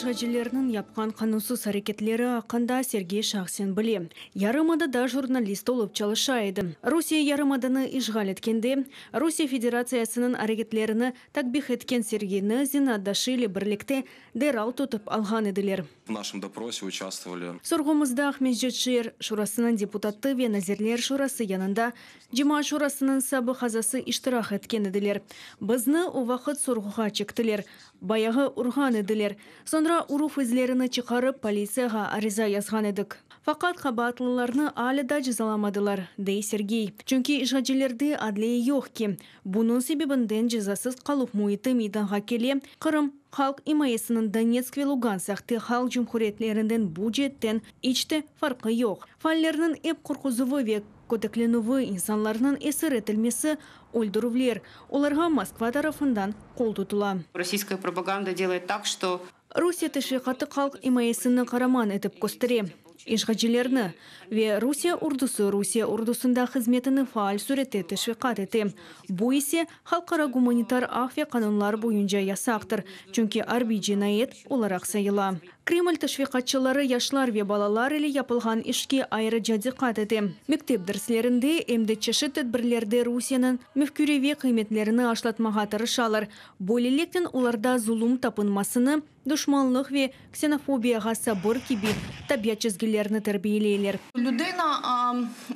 işğalcilerniñ yapqan qanunsız areketleri aqqında Sergey şahsen bile. Yarımadada jurnalist olıp çalışa edi. Rusiye yarımadanı işğal etkende, Rusiye Federatsiyasınıñ areketlerini takbih etken Sergeyni zenaatdaşı ile birlikte deral tutıp alğan ediler. В нашем допросе участвовали. Sorğumızda Aqmescit şeer şurasınıñ deputatı ve Nazirler şurası yanında Cemaat şurasınıñ sabıq azası iştirak etken ediler. Bizni o vaqıt sorğuğa çektiler. Bayağı urğan ediler. Soñra uruv izlerini çıqarıp, politsiyağa ariza yazğan edik. Faqat qabaatlılarnı alâ da cezalamadılar, dey Sergey. Çünki işğalcilerde adliye yoq ki. Bunıñ sebebinden cezasız qaluv müiti meydanğa kele, Qırım halq imayesiniñ Donetsk ve Lugansk sahte halq cumhuriyetlerinden bu ceetten iç te farqı yoq. Faallerniñ ep qorquzuvı ve köteklenüvi, insanlarnıñ esir etilmesi, öldürüvler, olarğa Moskva tarafından qol tutula. Российская пропаганда делает так, что Rusiye teşviqatı halq imayesini qaraman etip köstere, işğalcilerni ve Rusiye ordusı Rusiye ordusında hızmetini faal sürette teşviqat ete. Bu ise halqara gumanitar aq ve qanunlar boyunca yasaqtır, çünki arbiy cinayet olaraq sayıla. Kreml teşviqatçıları yaşlar ve balalar ile yapılğan işke ayrıca diqqat ete. Mektep derslerinde em de çeşit tedbirlerde Rusiyeniñ mefküreviy qıymetlerini aşlatmağa tırışalar. Böyleliknen olarda zulum tapınmasını, duşmanlıq ve ksenofobiyağa sabır kibi tabiat çizgilerini terbiyeleyler. Людина а,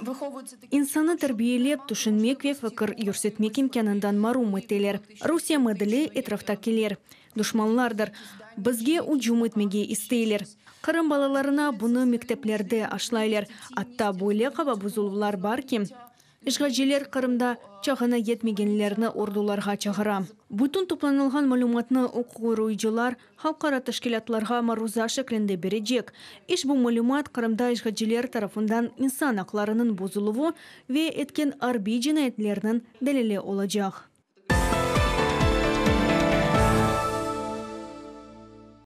виховується таким İnsannı terbiyelep, tüşünmek ve fikir yürsetmek imkânından marum eteler. Rusiye modeli etraftakiler, duşmanlardır, bizge ücüm etmege isteyler. Qırım balalarına bunı mekteplerde aşlaylar. Atta böyle qaba bozuluvlar bar ki, işğalciler Qırımda çağına yetmegenlerni ordularğa çağıra. Bütün toplanılğan malümatnı uquq qoruyıcılar halqara teşkilâtlarğa maruza şeklinde berecek. İşbu malümat Qırımda işğalciler tarafından insan aqlarınıñ bozuluvı ve etken arbiy cinayetlerniñ delili olacaq.